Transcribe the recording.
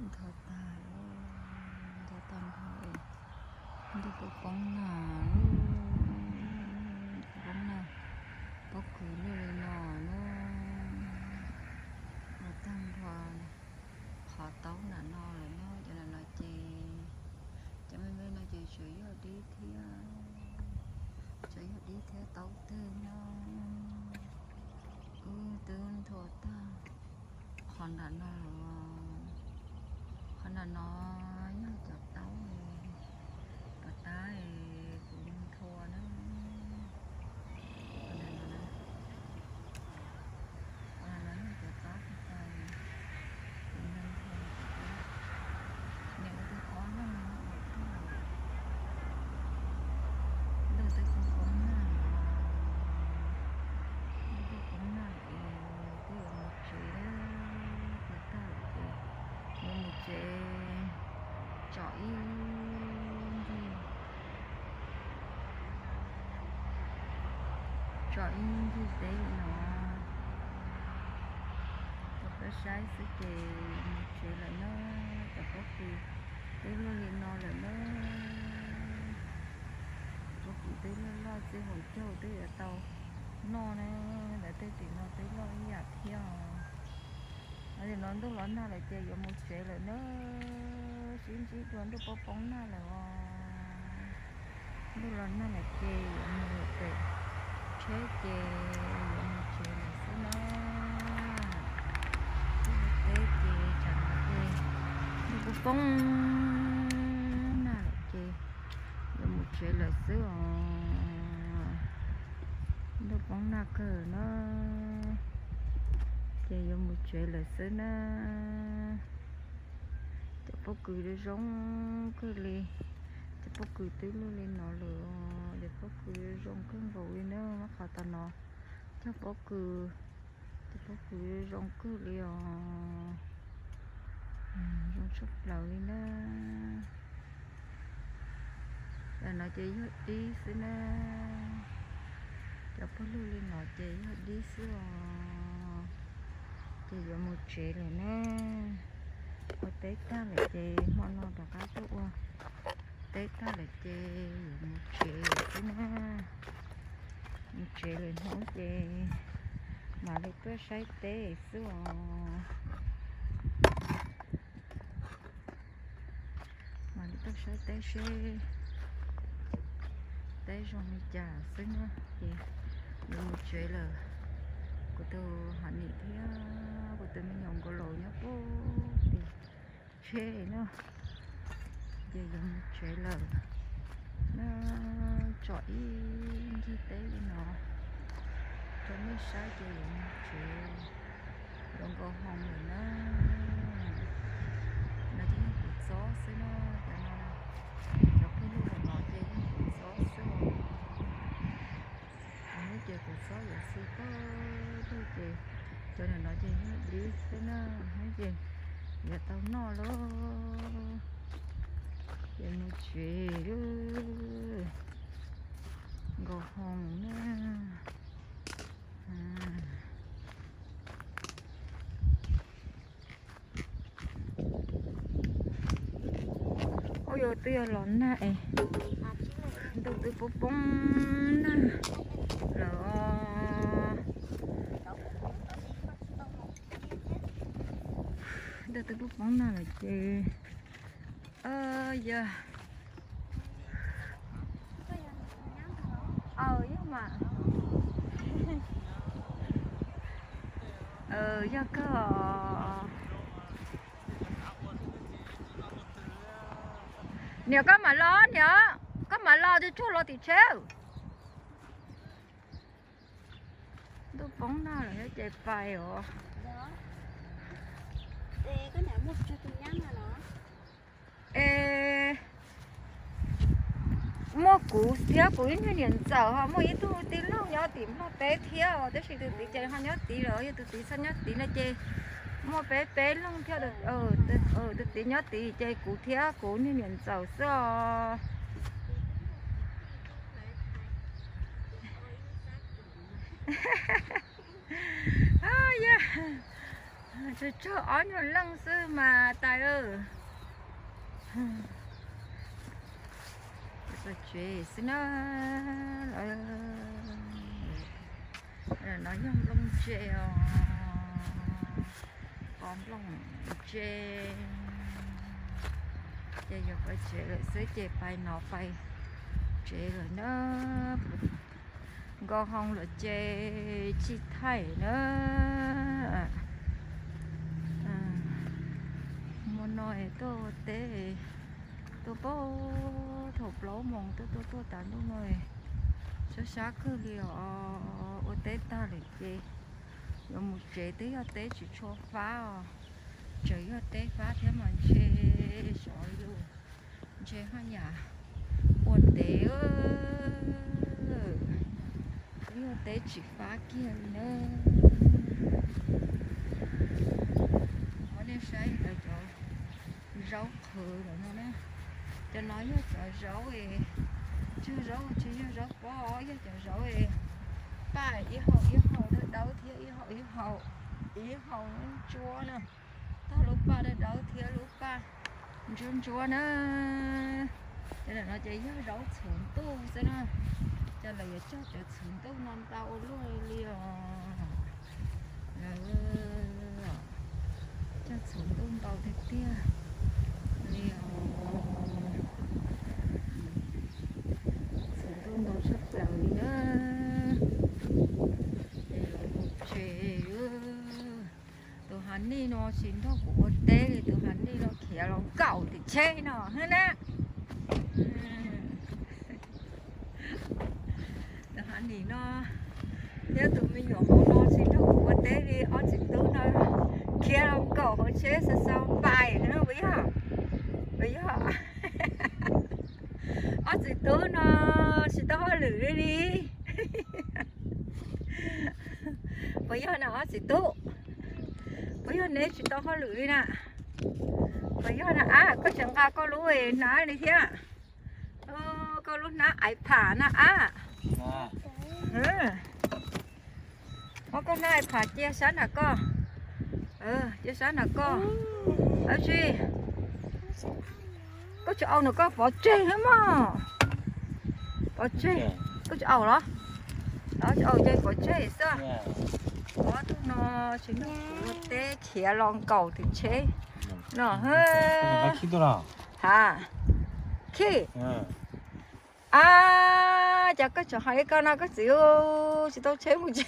Ntho tag, ntho tag nrho, ntuj kuj poob nag, poob nag, pob kws luaj li no na, ntho tag nrho. Qhov taub nram no lawm na, cov nram no ces, cov me me no ces tseem yog dib thiab, tseem yog dib thiab taub twg no, wb twb ntho tag. Qhov nram no, qhov nram no yog cov taub, cov taub kuv ntho na. Qhov no yog cov taub, kuv ntho, niam ua twb ob leeg, ntuj twb poob poob nag, ntuj poob poob nag es twb yuav mus tsev, tag tag ces yuav mus tsev, tsom ib ncig, tsom ib ncig teb li no rau peb saib xwb ces yuav mus tsev lawm na. Cov pob kws twb luaj li no lawm na, pob kws twb loj loj txij hauv caug twb yuav tau noj na, ntawm tej tim no twb loj ib yam thiab. Li no ntuj los nag lawm ces yuav mus tsev lawm na, sib ntsib dua ntuj poob poob nag lawm os. Ntuj los nag lawm ces yuav mus pem tsheb ces yuav mus tsev lawm xwb na. Teb ces tsam no ces ntuj poob poob nag lawm ces yuav mus tsev lawm xwb os. Ntuj poob nag kawg na, ces yuav mus tsev lawm xwb na. Cov pob kws zoo kawg li, cov pob kws twb luaj li no lawm, cov pob kws zoo kawg nkaus li na. Qhov tom no cog pob kws, cov pob kws zoo kawg li os, zoo tshaj plaws li na. Tam no ces yog dib xwb na, cov pob kws li no ces yog dib xwb os. Ces yuav mus tsev lawm na, ua teb tag lawm ces hmo no rov qab tuaj ua teb tag lawm ces yuav mus tsev lawm xwb na. Mus tsev lawm hnub ces mam li tuaj saib teb xwb os. Mam li tuaj saib teb seb teb zoo li cas xwb na. Ces yuav mus tsev lawm. Kuv tus hom nim thiab kuv tus me nyuam nkauj laus nyob puag tim tsheb na. Ces yuav mus tsev lawm na, tsom ib ncig teb li no rau nej saib ces yuav mus tsev, yuav nkaus hoo lawm na. No ces yog kuv txob xwb na, cov no, cov phooj ywg ntawm no ces yog kuv txob xwb os. Hnub ces kuv txob yuav xwb kawg ces cov ntawm no ces yog dib xwb na, hnub ces yuav tau noj lauj. Ces mus tsev, nkaus hoo na. Ua yog twb yog los nag es ntuj twb poob poob nag lawm. Ntuj twb poob poob nag lawm ces, yog, yog mas, yog kawg. Niam, koj mam los niam, koj mam los, tsuag los tim tsheb. Ntuj poob nag lawm thiab ces pais os. Es muaj kuv thiab kuv ib niag niam ntxawm, ho muaj ib tug tij laug nyob tim Nplog teb thiab os, tab sis tus txiv ces ho nyob tid lawm, yog tus txiv txhob nyob tid no ces muaj peb peb leeg thiab. Tus txiv nyob tid ces kuv thiab kuv niag niam ntxawm xwb os. Yog, Tsawg tsawg ob nyuag leej xwb mas tais. Pais tsev xwb na. No yog nplooj ntse os, qos nplooj ntse. Ces yuav pais tsev lawm xwb ces pais no pais tsev lawm na. Nkauj hoo lawm ces tsis thaij na. Hmo no tuaj ua teb, tuaj pab thaum plaub moos tuaj tuaj tuaj tas ntuj no, sab sab kawg li os. Ua teb tag lawm ces yuav mus tsev, twb yog teb tsis tshua fab os, tseem yog teb fab thiab mas ntshe sov lug, ntshe haj yam ua ntev, twb yog teb tsis fab kiag li na. Muab nej saib ntawd cov zaub qhwv lawm no na. Cov no yog cov zaub, tsis yog zaub, tsis yog zaub pob, yog cov zaub paj ib haus ib haus dawb dawb thiab ib haus ib haus, ib haus ntsuab na. Tog lub paj dawb dawb thiab lub paj ntsuab ntsuab na. Cov no ces yog zaub txhuv ntuj xwb na. Cov lawv yuav cog cov txhuv ntuj no ntau ua luaj li os. Cog txhuv ntuj ntau tiag tiag li os. Txhuv ntuj ntau tshaj plaws li na. Ces los mus tsev. Tus Hav Nij no tsis nrog kuv ua teb li, tus Hav Nij no khiav los nkaum tim tsheb no xwb na. Tus Hav Nij no thiab tus me nyuam hauv no tsis nrog kuv ua teb li, ob txiv tub no khiav los nkaum hauv tsheb xa xa pais na puas yog? Puas yog? Ob txiv tub no tsis tau hauj lwm li li. Puas yog na ob txiv tub? Puas yog neb tsis tau hauj lwm li na? Puas yog na ab, koj tseem nqa koj lub hnab li thiab? Koj lub hnab iPad na ab. Muab koj hnab iPad cia sab nram koj. Cia sab nram koj. Ab tsi, koj tsis au nram koj pov tseg thiab mog. Pov tseg, koj tsis au los? Tsis au ces pov tseg xwb. Ob tug no tsis nrog kuv ua teb khiav los nkaum tim tsheb no. Ha, Khib. Ab, cas koj tseem hais li ko no koj txiv, tsis tau tsheb mus tsev.